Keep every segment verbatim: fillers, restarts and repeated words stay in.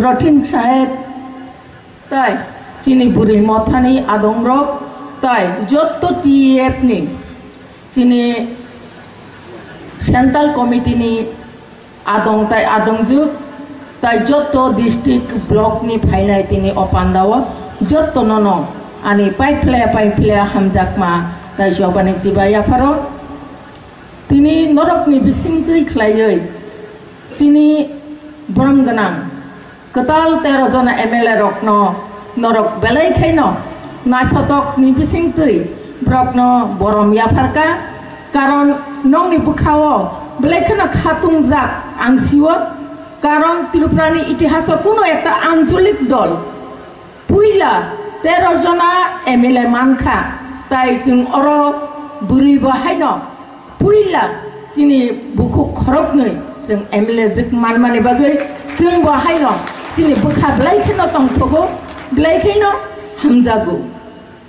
Rothin Saheb, tai chini bwrwi mothani adongrok, tai jotto T F ni chini Central Committee ni adong tai adongjwk, tai jotto district block ni phainai tini o pandao jotto nono ani paiphlaya paiphlaya hamjakma tai chobani chiba yapharo. Tini norokni bisingtwi khlaiwi chini borom gwnang kwtal tero jona M L A rokno norok belai khaino naithotokni bisingtwi borokno borom yapharkha, karon nokni bwkhao belai kheno khatungjak ang sio, karon Tripurani itihaso kuno ekta ancholik dol puila tero jona M L A mankha, tai chwng oro bwrwi bo haino puila chini bukhuk khoroknwi chwng M L A jwk manmani bagwi chwng bo haino chini bwkha belai kheno tongthogo, belai kheno hamjago.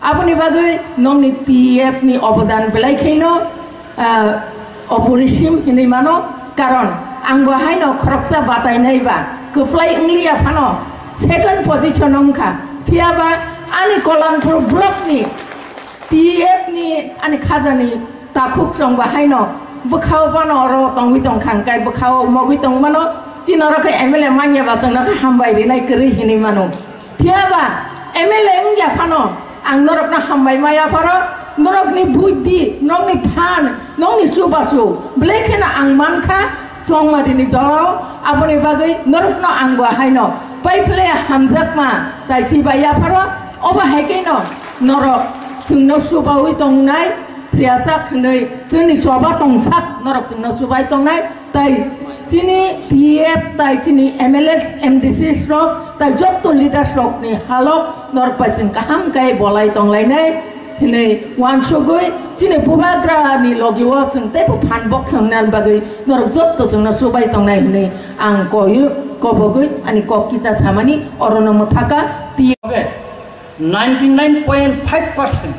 Aboni bagwi nokni T F ni obodan belai kheno, ah, oporisim hinwi mano, karon ang bo haino khoroksa batainai ba kwplai wngliya phano second position wngkha, phiyaba ani Kolanpur block ni T F ni ani khajani takhuk chwng bo haino bwkhao bono oro tongwi tongkha, hwnkhe bwkhao mogwi tongmano, chini oro khe M L A manya ba chwngno khe hambai rinai kwrwi hinwi mano. Phiyaba M L A wngya phano ang norokno hambai maya pharo, norokni buddhi, nokni phan, nokni chubachu belai kheno ang mankha. Chongmadini jorao, aboni bagwi norokno ang bo haino paiphle hamjakma tai chibai yapharo, obo hai kheno norok chwngno chubaui tongnai, thwiyasak hwnwi chwngni choba tongsak norok chwngno chubai tongnai, tai chini T F tai chini M L A, M D C rok tai jotto leaders rokni halok norok bai chwng kaham khe bolai tonglainai. Hwnwi uansugwi chini bubagrani logio chwng teibo phan bok chwng nani bagwi norok jotto chwngno chubai tongnai hwnwi ang koyu kobogwi ani kok kicha samani orono mwthaka. T F ninety nine point five percent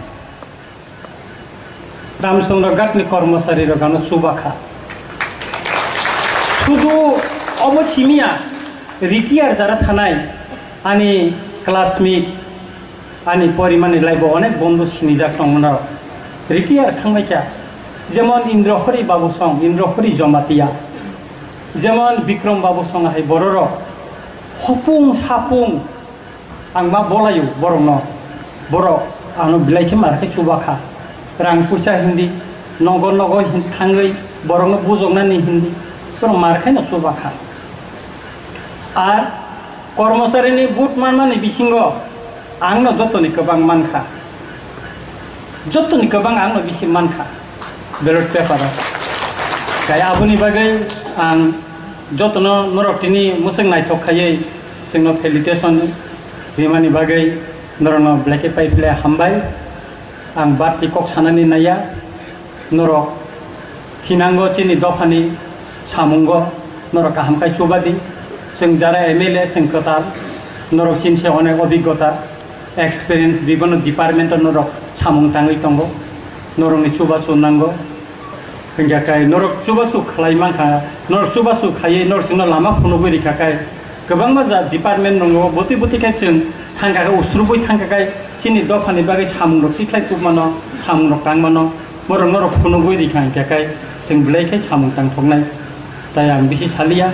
Ramchandra Ghatni kormosari rok ano chubakha. Sudu obo simiya, retire jara thanai ani classmate, ani porimani laibo onek bondhu sinijak tongmano. Retire thangbaikha. Jemon Indrahori Babu song, Indrahori Jamatia. Jemon Bikram Babu song hai bororok. Hopung sapung ang ma bolayo borokno. Borok ano belai khe mar khe chubakha. Rang puisa hindi, nogo nogo hin-, thangwi borokno bujoknani hindi. Borok mar khe no chubakha. Ar kormocharini vote manmani bisingo ang no jotoni kwbang mankha. Jotoni kwbang ang no bisi mankha ballot paper o. Kaya aboni bagwi ang jotono norok tini mwswk naithok khaiwi chwngno felicitation rimani bagwi norokno belai khe paiphle hambai. Ang barti kok sanani naiya, norok thinango chini dophani samungo norok kaham khai chubadi. Chwng jara M L A chwng kwtal, norok chinse onek obiggota, experience bibano department o norok samung tangwi tongo, norokni chubachu nango. Hingkha kai norok chubachu khlai mankha, norok chubachu khaiwi norok chwngno lama phunugwi rikha kai, kwbangma ja department rongo bwtwi bwtwi khe chwng thangkha khe usrubwi thangkha kai chini dophani bagwi samungrok tikhlai tubmano, samungrok tangmano, borok norok phunugwi rikha hingkha kai chwng belai khe samung tangthoknai. Tai ang bisi saliya,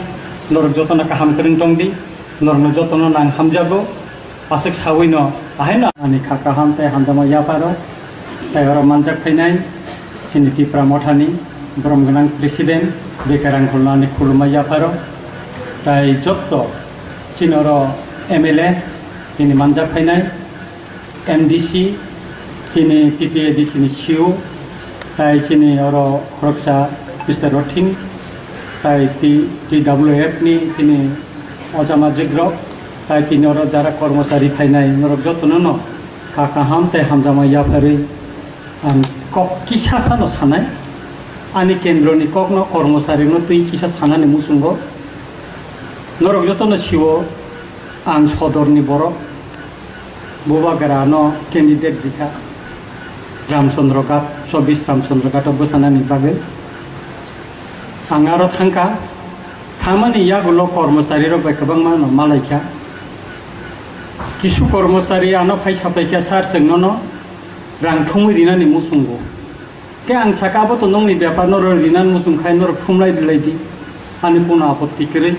norok jotono kaham kwrwng tongdi, norokno jotono nang hamjago. Aswk sawino ahaino ani kha kaham tei hamjakma yapharo, tei oro manjak phainai chini Tipra Mothani borom gwnang President B K Rangkholno ani khulumma yapharo, tei jotto chini oro M L A nini manjak phainai, M D C, chini T T A D C ni C E O, tai chini oro khoroksa Mister Rothing, tai T-, T W F ni chini ojama jigrok, tai tini oro jara kormochari phainai, norok jotono no kha kaham tei hamjakma yapharwi ang kok kisa sano sanai. Ani kendro ni kok no kormochari no twi kisa sanani muchungo. Norok jotono sio ang sodor ni borok. Bubagra no candidate rikha Ramchandra Ghat, chobbish Ramchandra Ghat o bwchanani bagwi. Ang aro thangkha, Thangmani yagulo kormochari rok bai kwbangma no malaikha. Kisu kormochari ano phai sapaikha, "Sir, chwng nono rang thumwi rinani muchungo." Khe ang saka, "Abo to nongni bepar, norok rinani muchung khai norok thumlai rilai di, ani kuno apotti kwrwi."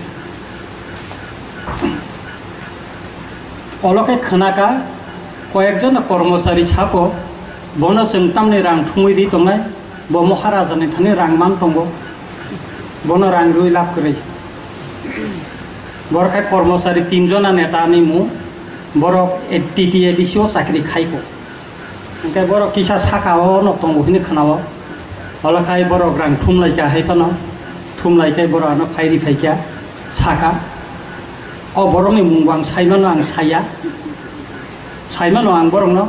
Olo khe khwnaka, koyekjon kormochari sako, "Bono chwng tamni rang thumwi ri tongnai, bo Maharajani thani rang man tongo, bono rang rwi lab kwrwi." Borok khe kormochari tinjona netani mung, borok T T A D C o chakri khaiko. Hingke borok kisa saka o no tongo hini khwnao. Olo khai borok rang thumlaikha hai phano. Thumlaikhai borok ano phairi phaikha saka. O borokni mungbo ang saimano, ang saya. Saimano ang borokno.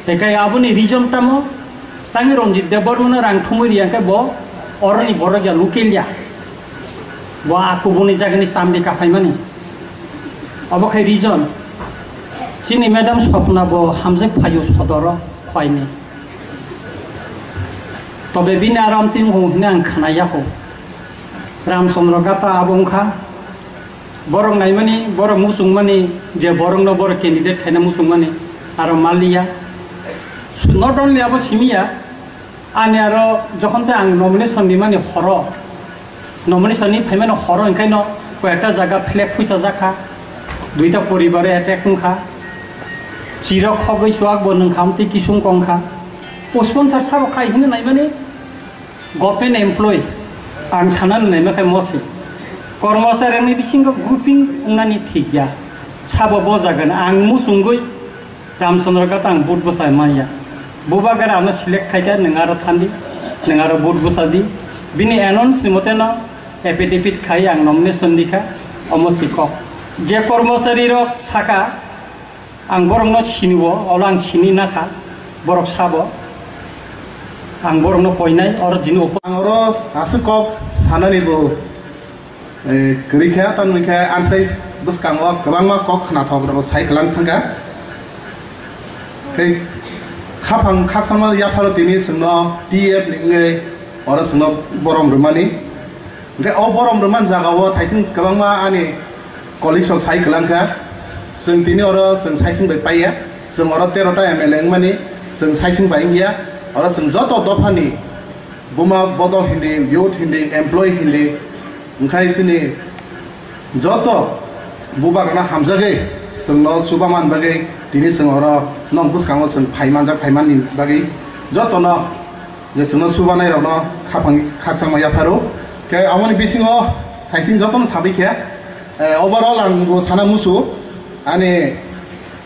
Ekai aboni reason tamo? Tangwi Ranjit Debbarmano rang thumwi riya khe bo oroni borok ya, local ya. Bo a kubuni jagani chamri kaphaimani. Obo khai reason. Chini madam Swapna bo hamjak phaio sodoro khaini. Tobe bini aram tin hung hini ang khana yako. Ramchandra Gata abo wngkha. Borok naimani, borok muchungmani je borokno borok candidate khaina muchungmani aro maliya. Not only abo simiya, ani aro jokhon te ang nomination nimani horo, nomination ni phaimani horo, hingkhaino koyekta jaga flag phuisa jakha, duita poribare attack wngkha, chirok khogwi chuak bo nwngkha, amtwi kisung kongkha, o sponsor sabo khai hino naimani, government employee, ang sanani naima khe mosi. Kormochari rokni bisingo grouping wngnani thik ya. Sabo bo jagan ang muchungwi Ramchandra Gata ang vote bwsa manya. Bubagra ano select khaikha, nwng aro thandi, nwng aro vote bwsa di. Bini announce ni mote no affidavit khai ang nomination dikha, omo si kok. Je kormochari rok saka, ang borokno siniwo, olo ang sini nakha, borok sabo. Ang borokno koinai, oro jini upo. Ang oro aswk kok sanani bo, eh, kwrwi kha, tamni khe ansai bwskango kwbangma kok khnathok rok sai kwlang thangkha. Tei khaphang khakchangma yapharo tini chwngno T F ni wngwi oro chwngno borom rwmani. Hingke o borom rwmani jagao thaising kwbangma ani colleagues rok sai kwlang kha. Chwng tini oro chwng saising bai paiya. Chwng oro tero ta M L A wngmani chwng saising bai wngya. Oro chwng joto dophani buma bodol hindi, youth hindi, employee hindi, wngkhai chini joto bubagrano hamjagwi chwngno chubaman bagwi tini chwng oro nok bwskango chwng phai manjak, phaimani bagwi jotono je chwngno chubanai rokno khaphang khakchangma yapharo. Khe aboni bisingo thaising jotono sabai khe, eh, overall ang bo sana musu ani,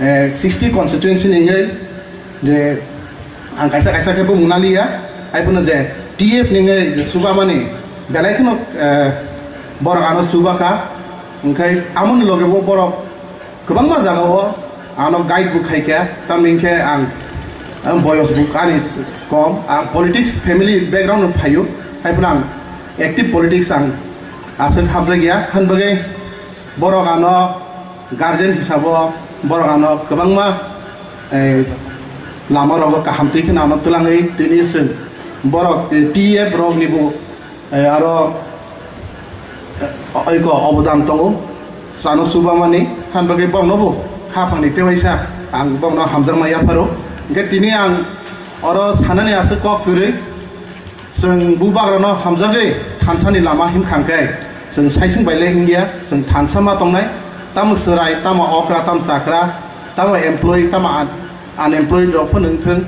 eh, sixty constituency ni wngwi je ang kaisa kaisa khe bumung naliya, hai phano je T F ni wngwi je chubamani belai kheno, eh, borok ano chubakha, hingkhai amoni loge bo borok kwbangma jagao ano guide bo khaikha, tamni hwnkhe ang, ang boyos bo ani kom, ang politics family background no phaio, hai phano ang active politics ang aswk hapjakya, han bagwi borok ano guardian hisabo borok ano kwbangma, eh, lama rogo kaham twi kheno ano twlangwi tini chwng borok, eh, T F rok ni bo, eh, aro, eh, oiko obodan tongo, chano chubamani, han bagwi borokno bo khaphang ni tewaisa ang borokno hamjakma yapharo. Hingkhe tini ang oro sanani aswk kok kwrwi, chwng bubagrano hamjagwi thansani lama hinkha hwnkhe, chwng saising bai le wngya, chwng thansa ma tongnai, tamo chwrai, tamo okra, tamo chakra, tamo employee, tamo un-, unemployed rok phano wngthwng,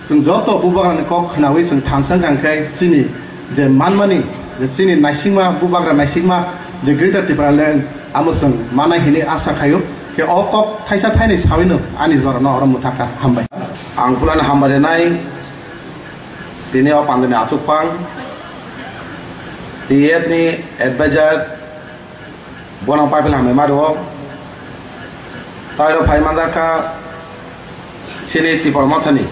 chwng joto bubagrani kok khnawi chwng thansa wngkha hwnkhe chini je manmani, je chini naisingma, bubagra naisingma, je Greater Tipraland, amo chwng manai hinwi asa khaio. Khe o kok thaisa thainwi sawino ani jorano oro mwthakha. Hambai. Ang phulani hambai rwnai. Tini o pandani achukphang, T F ni advisor, bono paipil hambai ma rwo. Tairo phai manjakha chini Tipra Mothani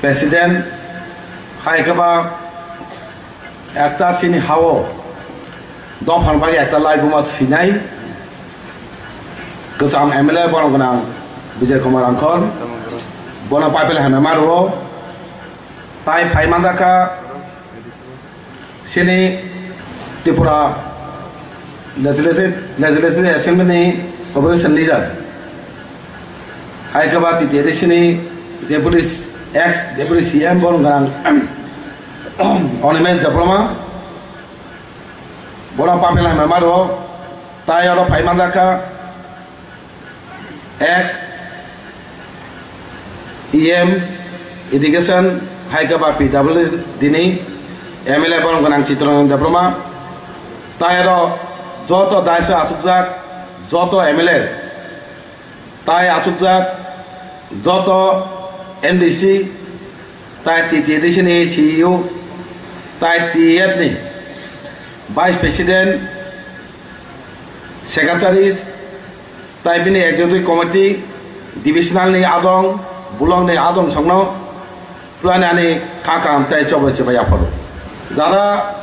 President, hai khe ba ekta chini hao dophani bagwi ekta laibuma sinai kwcham M L A bono gwnang Bijay Kumar Rangkhol, bono paipil hambai ma rwo. Tai phai manjakha chini Tripura Legislative, Legislative Assembly ni Opposition Leader, Hyderabad T T A D C ni Deputy, ex Deputy C M borok gwnang Animesh Debbarma, borok papel hamya maro, tai oro phai manjakha. Ex E M Education, Hyderabad P W D ni M L A borok gwnang Chittaranjan Debbarma, tai aro joto daisa achukjak joto M L A, tai achukjak joto M D C, tai T T A D C ni C E O, tai T F ni Vice President, Secretaries, tai bini Executive Committee, Divisional ni adong, Bulong ni adong songno, pulani ani kakam tai chobai chobai yapharo. Jara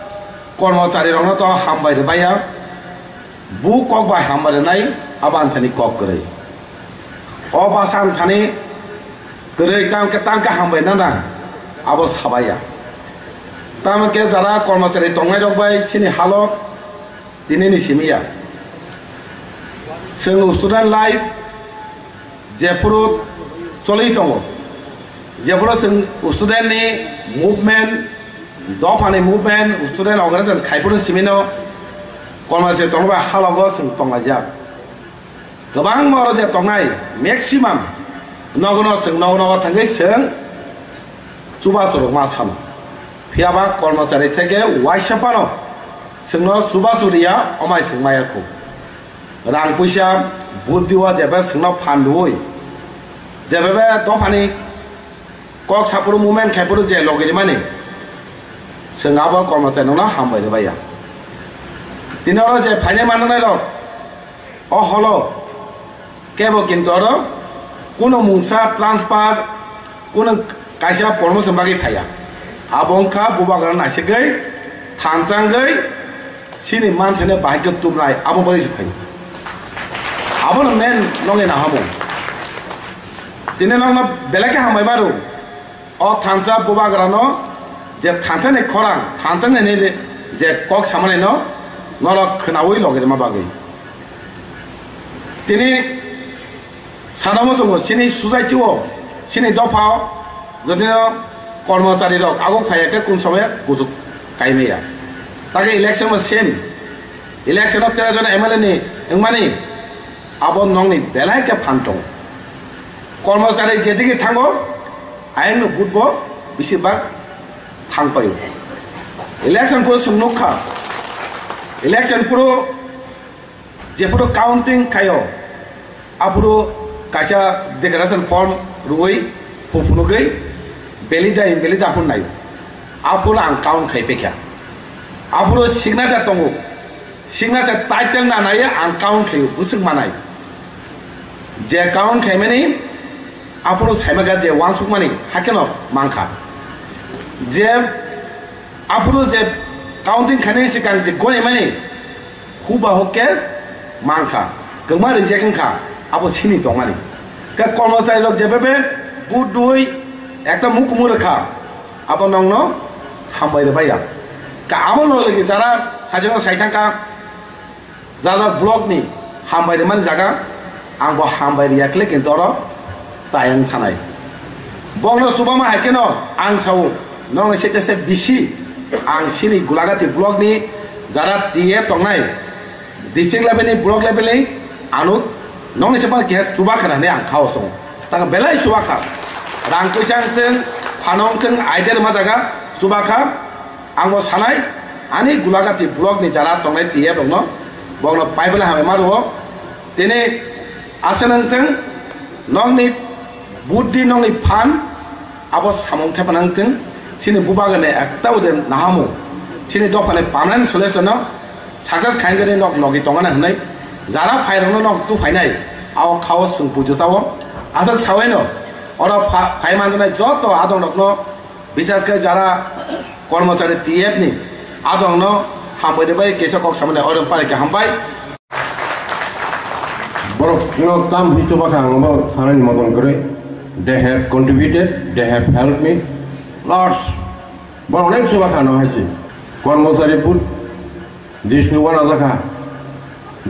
kormochari rokno to hambai rwbaiya, bu kok bai hambai rwnai, abo ang thani kok kwrwi. O basa ang thani kwrwi, tang khe, tang khe hambai nana, abo sabaiya. Tamo khe jara kormochari tongnai rok bai chini halok, tini ni simi ya. Chwng student life jephuru choli tongo, jephuru chwng student ni movement, dopha ni movement, student organization khai phuru simi no kormochari tongba halogo chwng tonglaijak. Kwbangma oro je tongnai maximum nogo no chwng nogo nogo thangwi chwng chubachu rwma sano. Phiyaba kormochari theke uaisa phano chwngno chubachu riya, omai chwng maya khu. Rang puisa, buddhi o jeba chwngno phan rwui, jeba be dophani kok saphuru movement khaiphuru je logi rimani, chwng abo kormochari no hambai rwbaiya. Tini oro je phainai manjaknai rok, o holo kebo kintu oro kuno mungsa transfer, kuno kaisa promotion bagwi phaiya. Abo wngkha bubagra naisigwi, thanchangwi, chini manthani bahai khe tubnai, abo bagwi se phai. Abono main nongni nahamung. Tini nokno belai khe hambai maro. O thansa bubagrano je thansani khorang, thansani ni je kok samanino norok khwnaui logi rwma bagwi. Tini sanamo chwngo chini society o, chini dopha o, jodino kormochari rok ago phaiya khe kun somoya kuchuk kaimaya. Take election o same. Election o tero jon M L A ni wngmani abo nokni belai khe phan tongo. Kormochari jedigi thango, ayang no vote bo bisi bak thang paio. Election puro chwng nukha. Election puro jephuru counting khaio, aphuru kaisa declaration form rwui, huphunugwi, valid da invalid da phuru naio. Aphuru ang count khai pekha. Aphuru signature tongo. Signature title na naiya ang count khaio, bwswk manai. Je count khaimani, aphuru saimaka je wansukmani, hakeno mankha. Je aphuru je counting khainai sikang je gonaimani, huba hokke mankha, kwma reject wngkha, abo sini tongmani. Khe kormochari rok jebebe vote dui ekta mukumu rwkha, abo nokno hambai rwbaiya. Ka abo loge loge jara sajagno saithangkha, jara block ni hambai rwmani jaga, ang bo hambai riyakle kintu oro chayang thanai. Bokno chubama hai kheno ang sao, nokni sete se bisi ang sini Gulagati block ni jara T F tongnai, district level ni, block level ni, ano nokni se phano keha chubakha hinwi ang khao tongo. Taka belai chubakha. Rang kwchang thwng, phanong thwng, aide rwma jaga chubakha. Ang bo sanai, ani Gulagati block ni jara tongnai T F rokno, bokno pai belai hambai ma rwo. Tini asa nang thwng, nokni buddhi, nokni phan, abo samung thepa nang thwng, chini bubagrani ekta ode nahamu, chini dophani permanent solution no success khainani nok logi tongana hinwi jara phairokno nok tu phainai, ao khao chwng pujo chao. Aswk sawaino oro pha-, phai manjanai joto adongrokno, bises khe jara kormochari T F ni adongno hambai rwbai, kesa kok samani oro pare khe hambai. Borokno tam hwi chuba kha, ang bo sanani moton kwrwi. They have contributed, they have helped me lots. Borok onek chuba kha no hai se. Kormochari put Jishnu wana jakha.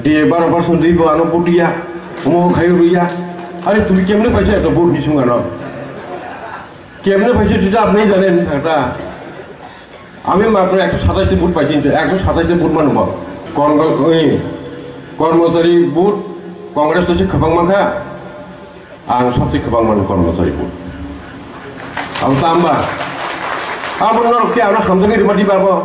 Te baro percent dui bo ano vote ya, omo khai ruya. Are tumi kemne paisa eto vote ni sung ano? Kemne paisa tui da apnai jane ni thangta. Ami matro ekso satais ta vote paisi, ekso satais ta vote manu bo. Kong-, oi, kormosari vote Congress to se khapang mankha. Ang sabse kwbang mano kormosari bo. Abo tamba. Abo norok khe ano hamjagwi rwmani babo.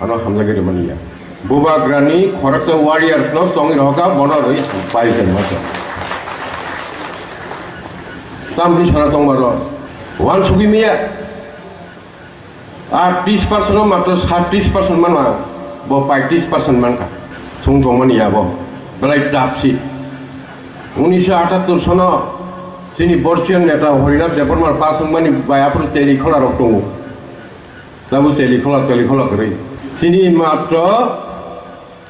Ano hamjagwi rwmani ya. Bubagrani khoroksa warriors no chongwi rohoka bono rwi pai khe masa. Tamni sana tongmaro. Wan sugi miya. Ar tris percent o matro sat tris percent manma, bo paitis percent mankha. Sung tongmani abo, belai dapsi. Unisho atattor sono chini Borsian neta Harinath Debbarma paswngmani bai aphuru teli khola rok tongo. Tabuk teli khola, teli khola kwrwi. Chini matro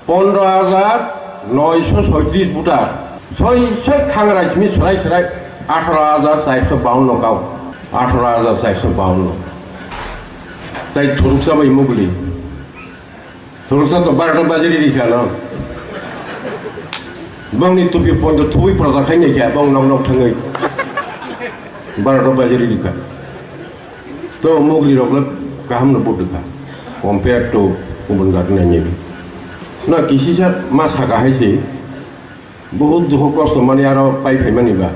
pondro hajar noisho soitris voter. Soi soi khangra simi sorai sorai atharo hajar charso bawanno kau. Atharo hajar charso bawanno. Tai thuruksa bai mugli. Thuruksa to barota bajari rikha no. Bongni tupi pondo thubui proja khaini kha bong nok nok thangwi. Barota bajari rikha. To mugli rok le kaham no vote kha, compare to ubun gat nai nai. Na kisisa ma saka hai se, bahut dukho kosto mani aro pai phai mani ba.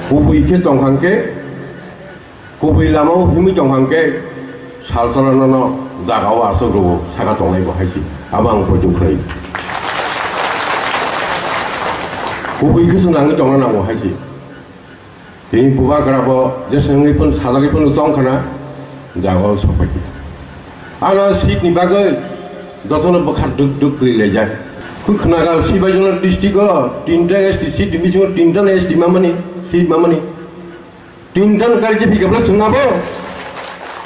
Kubui khe tong hang khe, kubui lama o himui tong hang khe, sal sala no no jaga o aswk rwo saka tong nai bo hai se. Abo ang poito khlai. Kubui khe se nangwi tong na nango hai se. Tini bubagra bo jeswngwi phun sajagwi phun tong khna jaga o sokphaikha. Ano seat ni bagwi jotono bwkha duk duk kwrwi laijak. Khe khnaga Sibaijala district o tinta S T seat ni bisingo tinta S T mamani seat mamani. Tinta kari je bigabla chwngna bo.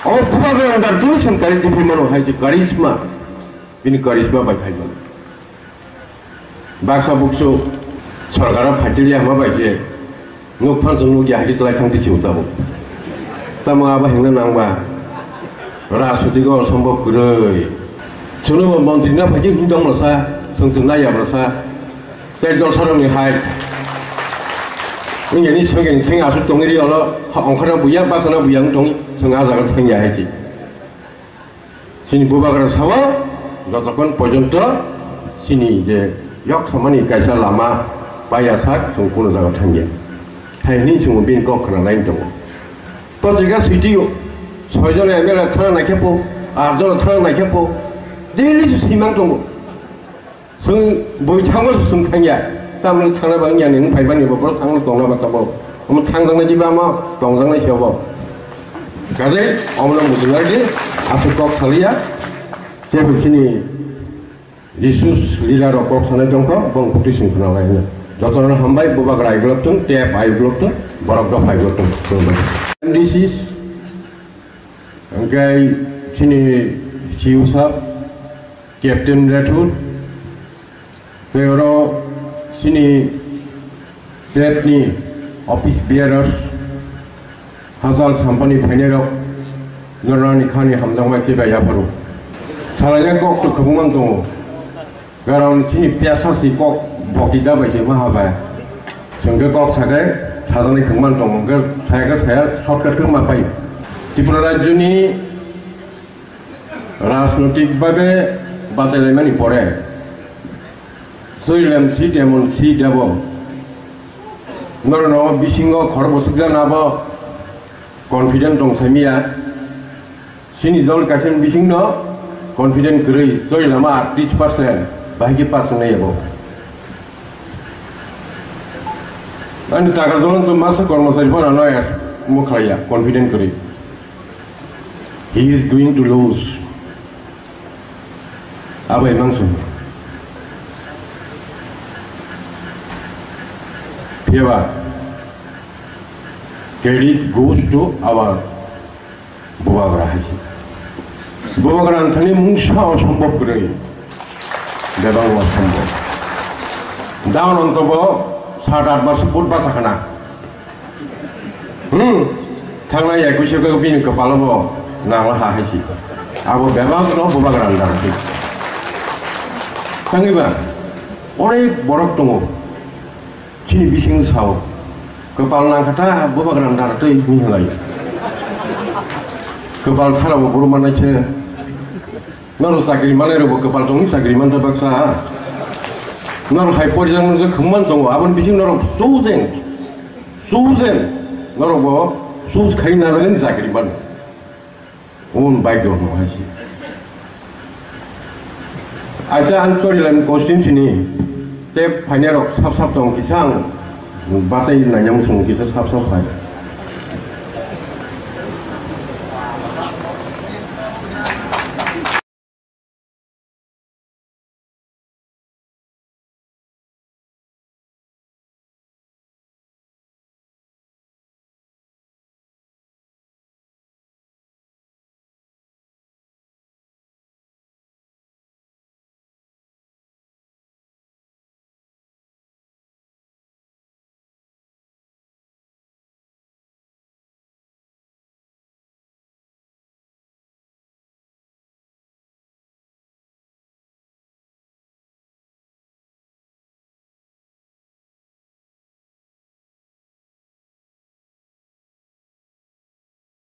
O bubagra andar tini swn kari je phimano hai je charisma. Bini charisma bai phai mano. Baksa buksu sorkaro phaitiliya hwnba bai se nuk phan chwng nukya hai khe chlai thang se si tabuk. Tamo abo hwnna nangba rajnitiko osombob kwrwi. Chwngno bo montri na phaikhe hwn tong rwsa, chwng chwng naiya rwsa. Tei jolsarokni hai. Wngya ni soigen theng aswk tongwi ri olo, ongkhorna buya, baksa na buya wng tong, chwng ah jaga thangya hai se. Chini bubagra sao, jotokhon porjonto chini je yok samani kaisa lama paiya sak, chwng kuno jaga thangya. Hai hwnwi chwng bini kok khna nai tongo. Patrika switio, soi jona M L A thana naikhe po, aat jona thana naikhe po, daily se swimang tongo. Chwng bui thango se chwng thangya. Tamni thangna ba wngya ni wng phaibani bo borok thangno tongna ba tabok. Omo thangjaknai diba omo tongjaknai se obo. Kaje omono muchungnai di aswk kok saliya. Tebo chini resource leader rok kok sanai tongkho, bong kukti sing khna lai hwnwi. Jotono hambai, bubagra ai glok thung, tep ai glok thung, borok dopha ai glok thung. Khulumbai. M D Cs, hwnkhe chini C E O sir, Captain Rathod, tei oro chini tep ni office bearers, hachal sampani phainairok, norokni khani hamjakmai tei bai yapharo. Salainai kok to kwbangma tongo. Karon chini pesa si kok bokti da bai se maha bai. Chwng khe kok sa khe sajaknai kwbangma tongo, hwnkhe saya khe saya shortcut khe ma pai. Tripura rajyoni rajnoitik bhabe bachailaimani pore, Joylam seat emon seat abo. Norokno bisingo khorok bwswk jana abo confident tong saimiya. Chini dol kaisa bisingno confident kwrwi, Joylama aatris percent, bahai khe pass wngnai abo. Ani taka jolong to masa kormosari phano ano mokhlaiya, confident kwrwi. He is going to lose. Abai mangso. Phiyaba, credit goes to our bubagra hai se. Bubagra ang thani mungsa osombob kwrwi. Bebak osombob. Daon ontobo sat at bar se vote basa khana. Hmm. Thangnai ekuise khe bini kwpalo bo nangla ha hai se. Abo bebak no bubagra ang dang se. Thangiba. Onek borok tongo, chini bising sao, kwpal nangkha ta bubagra naratwi hinlai. Kwpal sarabo buru manai se. Norok chakri manai rokbo kwpal tongwi chakri manta baksa. Norok hai porijak nungjakha khumman tongo, aboni bising norok chosen, chosen, norokbo choose khai nanani chakri mano. Omo bagyo no hai se. Acha ang Chorilam constituency ni te phainai rok sap sap tong kisa ang batai nainang sung kisa sap sap hai.